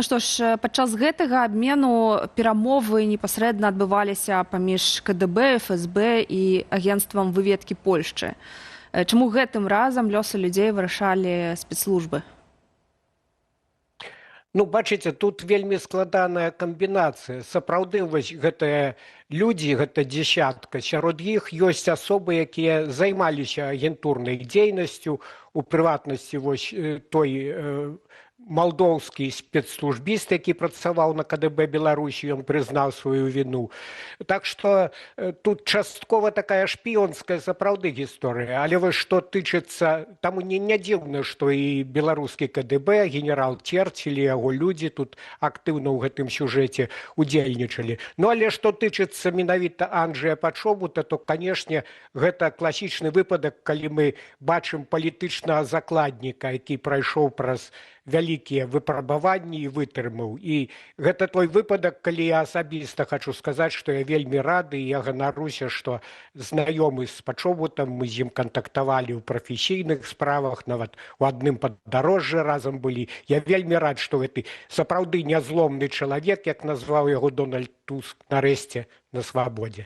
Ну што ж, падчас гэтага абмену перамовы непасрэдна адбываліся паміж КДБ, ФСБ і агенцтвам выведкі Польшчы. Чаму гэтым разам лёсы людзей вырашалі спецслужбы? Ну, бачыце, тут вельмі складаная камбінацыя. Сапраўды, вось гэтыя людзі, гэта дзесятка, сярод іх ёсць асобы, якія займаліся агентурнай дзейнасцю, у прыватнасці вось той малдоўскі спецслужбіст, які працаваў на КДБ Беларусі, ён прызнаў сваю віну. Так што тут часткова такая шпіёнская сапраўды гісторыя. Але вось што тычыцца, таму не дзіўна, што і беларускі КДБ, генерал Церцель і яго людзі тут актыўна ў гэтым сюжэце удзельнічалі. Ну, але што тычыцца менавіта Анджея Пачобута, то, канешне, гэта класічны выпадак, калі мы бачым палітычнага закладніка, які прайшоў праз вялікія выпрабаванні і вытрымаў. І гэта той выпадак, калі я асабіста хачу сказаць, што я вельмі рады і я ганаруся, што знаёмы з Пачобутам, мы з ім кантактавалі ў прафесійных справах, нават у адным падарожжы разам былі. Я вельмі рад, што гэты сапраўды нязломны чалавек, як назваў яго Дональд Туск, нарэшце на свабодзе.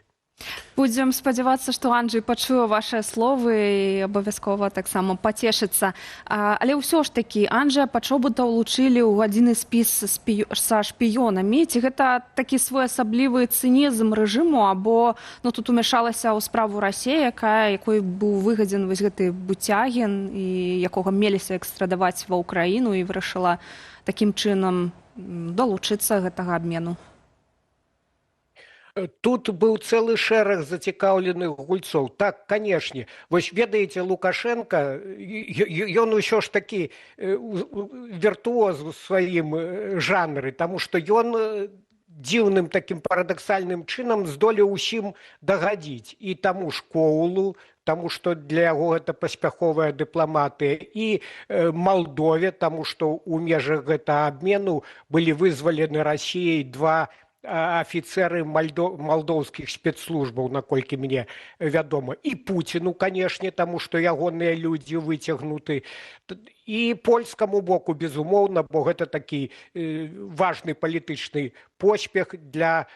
Будзем спадзявацца, што Анджэй пачуе вашыя словы і абавязкова таксама пацешыцца. Але ўсё ж такі Анджея Пачобута ўлучылі ў адзіны спіс са шпіёнамі. Ці гэта такі своеасаблівы цынізм рэжыму або, ну, тут умяшалася ў справу Расія, якой быў выгадзен вось гэты Буцягін і якога меліся экстрадаваць ва Ўкраіну, і вырашыла такім чынам далучыцца гэтага абмену? Тут быў цэлы шэраг зацікаўленых гульцоў. Так, канешне, вось ведаеце, Лукашенко, ён усё ж такі віртуоз у сваім жанры, таму што ён дзіўным такім парадаксальным чынам здолеў усім дагадзіць: і таму ж Коулу, таму што для яго гэта паспяховая дыпламатыя, і Малдове, таму што ў межах гэтага абмену былі вызвалены Расіяй два афіцеры малдоўскіх спецслужбаў, наколькі мне вядома, і Пуціну, канешне, таму што ягоныя людзі выцягнуты, і польскаму боку, безумоўна, бо гэта такі важны палітычны поспех для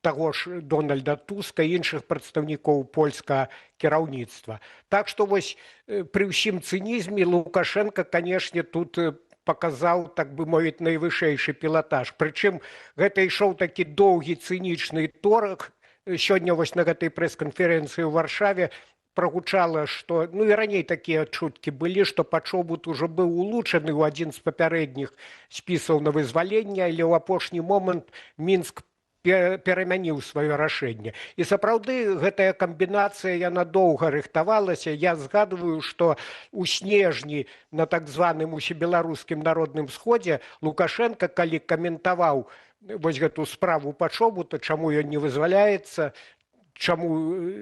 таго ж Дональда Туска, іншых прадстаўнікоў польскага кіраўніцтва. Так што вось пры ўсім цынізме Лукашенко, канешне, тут паказаў, так бы мовіць, найвышэйшы пілатаж. Прычым гэта ішоў такі доўгі цынічны торг. Сёння вось на гэтай прэс-канферэнцыі ў Варшаве прагучала, што, ну, і раней такія чуткі былі, што Пачобут ужо быў улучаны ў адзін з папярэдніх спісаў на вызваленне, але ў апошні момант Мінск перамяніў сваё рашэнне. І сапраўды гэтая камбінацыя, яна доўга рыхтавалася. Я згадваю, што у снежні на так званым усебеларускім народным сходзе Лукашенко, калі каментаваў вось гэту справу Пачобута, чаму ён не вызваляецца, чаму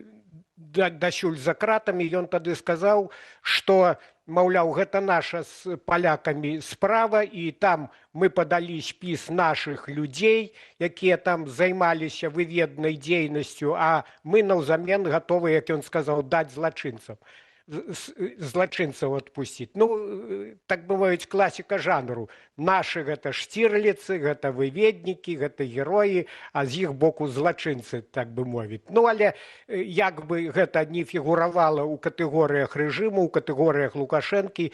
дасюль за кратамі, ён тады сказаў, што, маўляў, гэта наша з палякамі справа, і там мы падалі спіс нашых людзей, якія там займаліся выведнай дзейнасцю, а мы наўзамен гатовы, як ён сказаў, даць злачынцам, злачынцаў адпусціць. Ну, так бы мовіць, класіка жанру. Нашы — гэта Шцірліцы, гэта выведнікі, гэта героі, а з іх боку злачынцы, так бы мовіць. Ну, але як бы гэта не фігуравала ў катэгорыях рэжыму, у катэгорыях Лукашэнкі,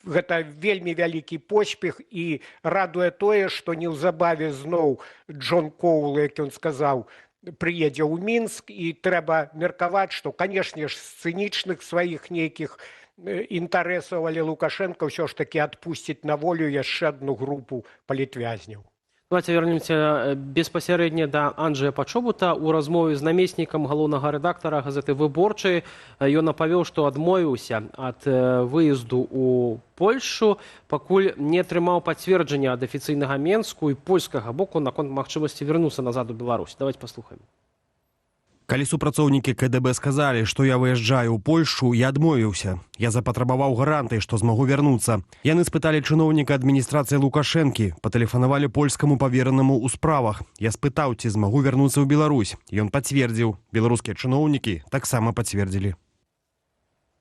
гэта вельмі вялікі поспех, і радуе тое, што неўзабаве зноў Джон Коул, як ён сказаў, прыедзе ў Мінск, і трэба меркаваць, што, канешне ж, з цынічных сваіх нейкіх інтарэсаў, але Лукашенко ўсё ж такі адпусціць на волю яшчэ адну групу палітвязняў. Давайте вернемся беспасярэдне да Анджея Пачобута. У размове з намеснікам галоўнага рэдактара газеты «Выборчай» ён апавёў, што адмовіўся ад выезду ў Польшу, пакуль не атрымаў пацверджання ад афіцыйнага Менску і польскага боку наконт магчымасці вярнуцца назад у Беларусь. Давайте паслухаем. Калі супрацоўнікі КДБ сказалі, што я выязджаю ў Польшу, я адмовіўся. Я запатрабаваў гарантыі, што змагу вярнуцца. Яны спыталі чыноўніка адміністрацыі Лукашэнкі, патэлефанавалі польскаму паверанаму ў справах. Я спытаў, ці змагу вярнуцца ў Беларусь. Ён пацвердзіў. Беларускія чыноўнікі таксама пацвердзілі.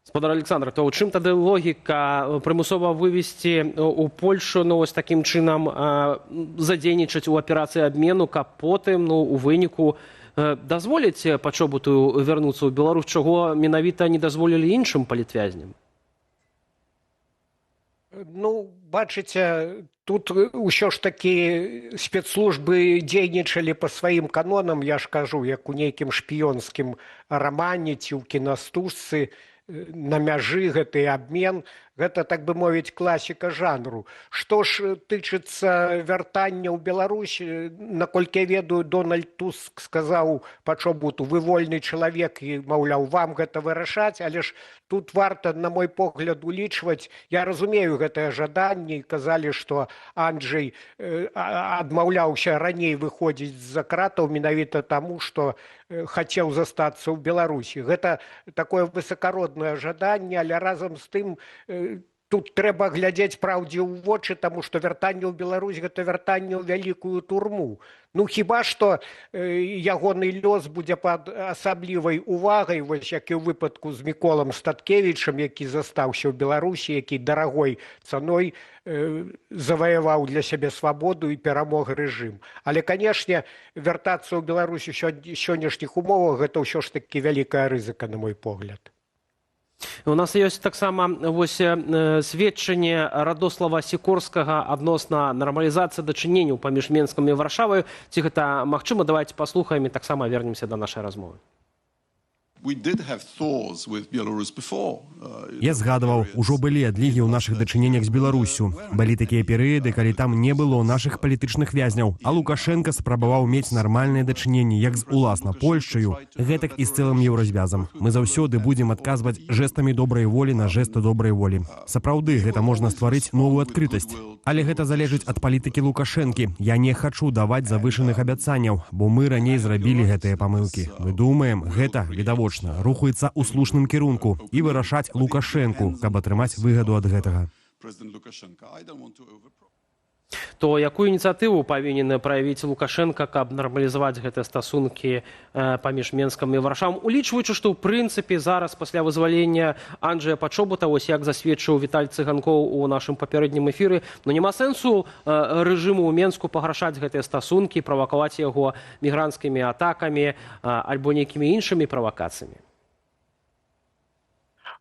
Спадар Аляксандр, то ў чым тады логіка прымусова вывесці ў Польшу, ну, вось такім чынам задзейнічаць у аперацыі абмену, каб потым, ну, у выніку дазволіць Пачобуту вярнуцца ў Беларусь, чаго менавіта не дазволілі іншым палітвязням? Ну, бачыце, тут ўсё ж такі спецслужбы дзейнічалі па сваім канонам, я ж кажу, як у нейкім шпіёнскім рамане ці ў кінастужцы, на мяжы гэты абмен, гэта, так бы мовіць, класіка жанру. Што ж тычыцца вяртання ў Беларусь, наколькі я ведаю, Дональд Туск сказаў Пачобуту: «Вы вольны чалавек і, маўляў, вам гэта вырашаць». Але ж тут варта, на мой погляд, улічваць, я разумею гэтае жаданне, і казалі, што Анджей адмаўляўся раней выходзіць з-за кратаў менавіта таму, што хацеў застацца ў Беларусі. Гэта такое высакароднае жаданне, але разам з тым тут трэба глядзець праўдзе ў вочы, таму што вяртанне ў Беларусь — гэта вяртанне ў вялікую турму. Ну, хіба што ягоны лёс будзе пад асаблівай увагай, вось як і ў выпадку з Міколам Статкевічам, які застаўся ў Беларусі, які дарагой цаной заваяваў для сябе свабоду і перамог рэжым. Але, канешне, вяртацца ў Беларусь у сённяшніх умовах — гэта ўсё ж такі вялікая рызыка, на мой погляд. У нас ёсць таксама вось сведчанне Радослава Сікорскага адносна нармалізацыі дачыненняў паміж Менскам і Варшавай. Ці гэта магчыма? Давайте паслухаем і таксама вернемся да нашай размовы. Я згадваў, ужо былі адлігі ў нашых дачыненнях з Беларуссю. Былі такія перыяды, калі там не было нашых палітычных вязняў, а Лукашэнка спрабаваў мець нармальныя дачыненні як з уласна Польшчаю, гэтак і з цэлым Еўразвязам. Мы заўсёды будзем адказваць жэстамі добрай волі на жэсты добрай волі. Сапраўды, гэта можна стварыць новую адкрытасць. Але гэта залежыць ад палітыкі Лукашэнкі. Я не хачу даваць завышаных абяцанняў, бо мы раней зрабілі гэтыя памылкі. Мы думаем, гэта відавочна рухаецца ў слушным кірунку, і вырашаць Лукашэнку, каб атрымаць выгаду ад гэтага. То якую ініцыятыву павінен праявіць Лукашэнка, каб нармалізаваць гэтыя стасункі паміж Менскам і Варшавам, улічваючы, што ў прынцыпе зараз, пасля вызвалення Анджея Пачобута, вось як засведчыў Віталь Цыганкоў у нашым папярэднім эфіры, ну, няма сэнсу рэжыму ў Менску пагаршаць гэтыя стасункі, правакаваць яго мігранцкімі атакамі альбо нейкімі іншымі правакацыямі?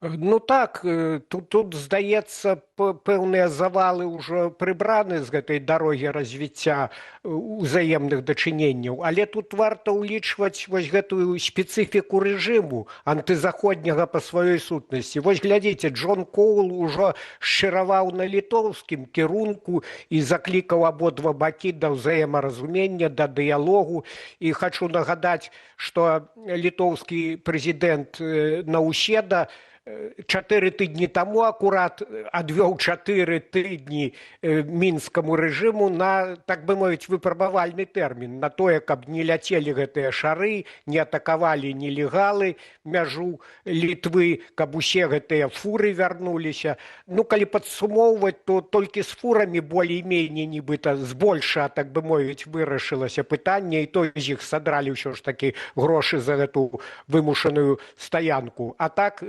Ну так, тут, здаецца, пэўныя завалы ўжо прыбраны з гэтай дарогі развіцця узаемных дачыненняў. Але тут варта ўлічваць вось гэтую спецыфіку рэжыму, антызаходняга па сваёй сутнасці. Вось глядзіце, Джон Коул ужо шчыраваў на літоўскім кірунку і заклікаў абодва бакі да ўзаемаразумення, да дыялогу. І хачу нагадаць, што літоўскі прэзідэнт Науседа 4 тыдні таму акурат адвёў 4 тыдні мінскаму рэжыму на, так бы мовіць, выпрабавальны тэрмін, на тое, каб не ляцелі гэтыя шары, не атакавалі нелегалы мяжу Літвы, каб усе гэтыя фуры вярнуліся. Ну, калі падсумоўваць, то толькі з фурамі болей-меней нібыта збольша, так бы мовіць, вырашылася пытанне, і то з іх садралі ўсё ж такі грошы за гэту вымушаную стаянку. А так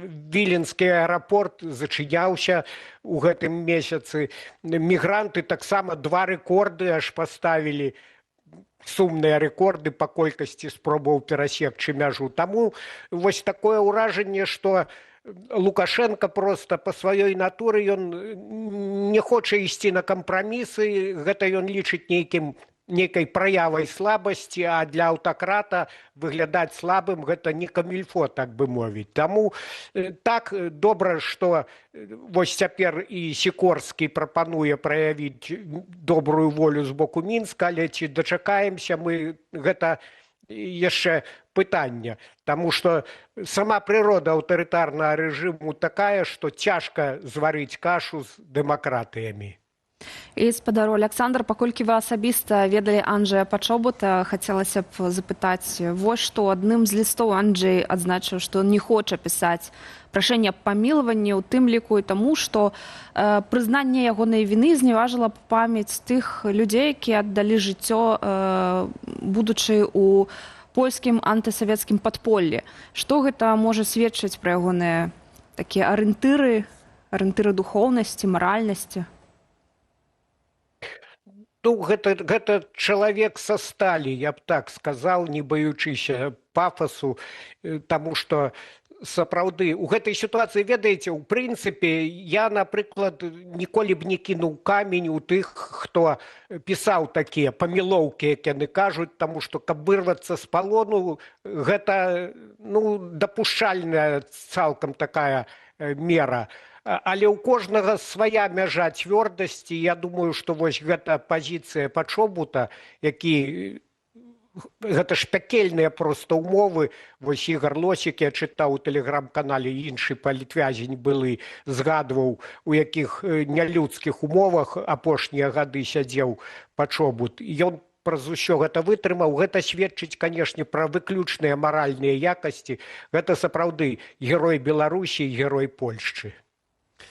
Віленскі аэрапорт зачыняўся у гэтым месяцы, мігранты таксама два рэкорды аж паставілі, сумныя рэкорды па колькасці спробаў перасекчы мяжу. Таму вось такое ўражанне, што Лукашэнка проста па сваёй натуры ён не хоча ісці на кампрамісы, гэта ён лічыць нейкай праявай слабасці, а для аўтакрата выглядаць слабым — гэта не камільфо, так бы мовіць. Таму так, добра, што вось цяпер і Сікорскі прапануе праявіць добрую волю з боку Мінска, але ці дачакаемся мы гэта, яшчэ пытанне. Таму што сама прырода аўтарытарнага рэжыму такая, што цяжка зварыць кашу з дэмакратыямі. І, спадар Аляксандр, паколькі вы асабіста ведалі Анджея Пачобута, хацелася б запытаць вось што. Адным з лістоў Анджей адзначыў, што не хоча пісаць прашэнне аб памілаванні, ў тым ліку і таму, што прызнанне ягонай віны зневажыла б памяць тых людзей, якія аддалі жыццё, будучы у польскім антысавецкім падполлі. Што гэта можа сведчыць пра ягоныя Такія арыентыры, арыентыры духоўнасці, маральнасці. Ну, гэта чалавек са сталі, я б так сказаў, не баючыся пафасу, таму што сапраўды у гэтай сітуацыі, ведаеце, у прынцыпе, я, напрыклад, ніколі б не кінуў камень у тых, хто пісаў такія памілоўкі, як яны кажуць, таму што, каб вырвацца з палону, гэта, ну, дапушчальная цалкам такая мера. Але ў кожнага свая мяжа цвёрдасці. Я думаю, што вось гэта пазіцыя Пачобута, які, гэта ж пякельныя проста ўмовы. Вось Ігар Лосік, я чытаў у тэлеграм-канале, іншы палітвязень былы, згадваў, у якіх нялюдскіх умовах апошнія гады сядзеў Пачобут. Ён праз усё гэта вытрымаў. Гэта сведчыць, канешне, пра выключныя маральныя якасці. Гэта сапраўды герой Беларусі, герой Польшчы.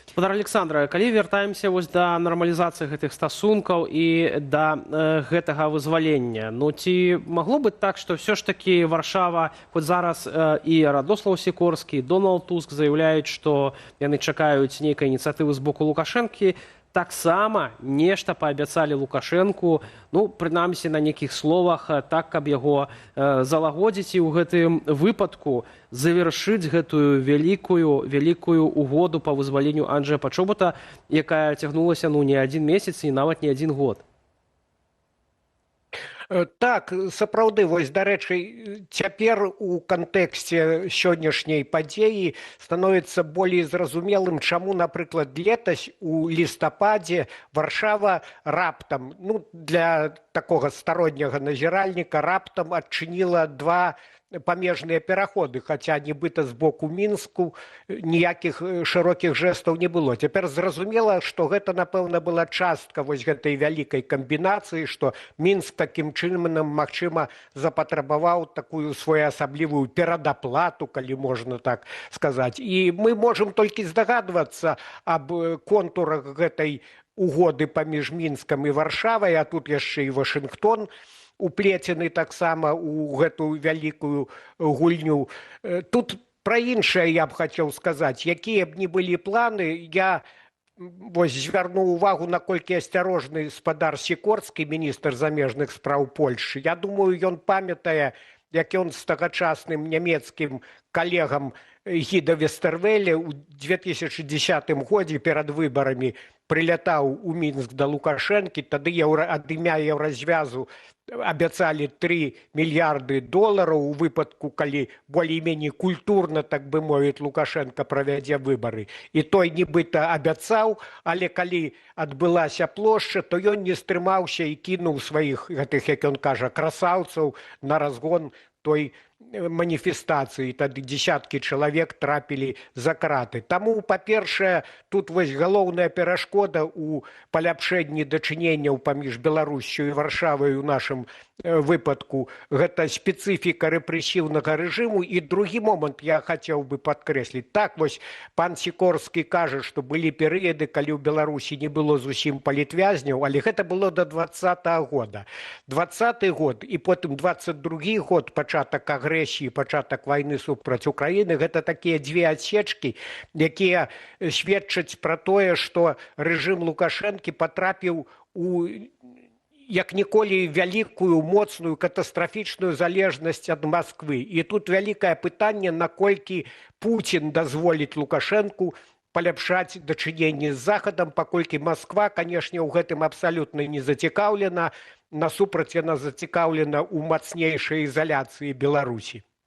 Спадар Александра, калі вяртаемся вось да нармалізацыі гэтых стасункаў і да гэтага вызвалення, ну, ці магло быць так, што ўсё ж такі Варшава, хоць зараз і Радослаў Сікорскі, і Дональд Туск заяўляюць, што яны чакаюць нейкай ініцыятывы з боку Лукашэнкі, таксама нешта паабяцалі Лукашэнку, ну, прынамсі на нейкіх словах, так, каб яго залагодзіць і ў гэтым выпадку завершыць гэтую вялікую, вялікую угоду па вызваленню Анджея Пачобута, якая цягнулася, ну, не адзін месяц і нават не адзін год? Так, сапраўды, вось, дарэчы, цяпер у кантэксце сённяшняй падзеі становіцца болей зразумелым, чаму, напрыклад, летась у лістападзе Варшава раптам, ну, для такога старонняга назіральніка, раптам адчыніла два памежныя пераходы, хаця нібыта з боку Мінску ніякіх шырокіх жэстаў не было. Цяпер зразумела, што гэта, напэўна, была частка вось гэтай вялікай камбінацыі, што Мінск такім чынам, магчыма, запатрабаваў такую своеасаблівую перадаплату, калі можна так сказаць. І мы можам толькі здагадвацца аб контурах гэтай угоды паміж Мінскам і Варшавай, а тут яшчэ і Вашынгтон уплецены таксама ў гэту вялікую гульню. Тут пра іншае я б хацеў сказаць. Якія б ні былі планы, я вось звярнуў увагу, наколькі асцярожны спадар Сікорскі, міністр замежных спраў Польшчы. Я думаю, ён памятае, як ён з тагачасным нямецкім калегам Гіда Вестэрвелле ў 2010 годзе перад выбарамі прылятаў у Мінск да Лукашэнкі. Тады ад імя Еўразвязу абяцалі 3 мільярды долараў у выпадку, калі болей-меней культурна, так бы мовіць, Лукашэнка правядзе выбары. І той нібыта абяцаў, але калі адбылася плошча, то ён не стрымаўся і кінуў сваіх гэтых, як ён кажа, красаўцаў на разгон той маніфестацыі. Тады дзесяткі чалавек трапілі за краты. Таму, па-першае, тут вось галоўная перашкода ў паляпшэнні дачыненняў паміж Беларуссю і Варшавай у нашым выпадку — гэта спецыфіка рэпрэсіўнага рэжыму. І другі момант я хацеў бы падкрэсліць. Так, вось пан Сікорскі кажа, што былі перыяды, калі ў Беларусі не было зусім палітвязняў, але гэта было до 20-го года. 20-ы год і потым 22-й год, пачатак агрэсіі, пачатак вайны супраць Украіны — гэта такія дзве адсечкі, якія сведчаць пра тое, што рэжым Лукашэнкі патрапіў у як ніколі вялікую, моцную, катастрафічную залежнасць ад Масквы. І тут вялікае пытанне, наколькі Пуцін дазволіць Лукашэнку паляпшаць дачыненні з Захадам, паколькі Масква, канешне, ў гэтым абсалютна не зацікаўлена. Насупраць, яна зацікаўлена ў мацнейшай ізаляцыі Беларусі.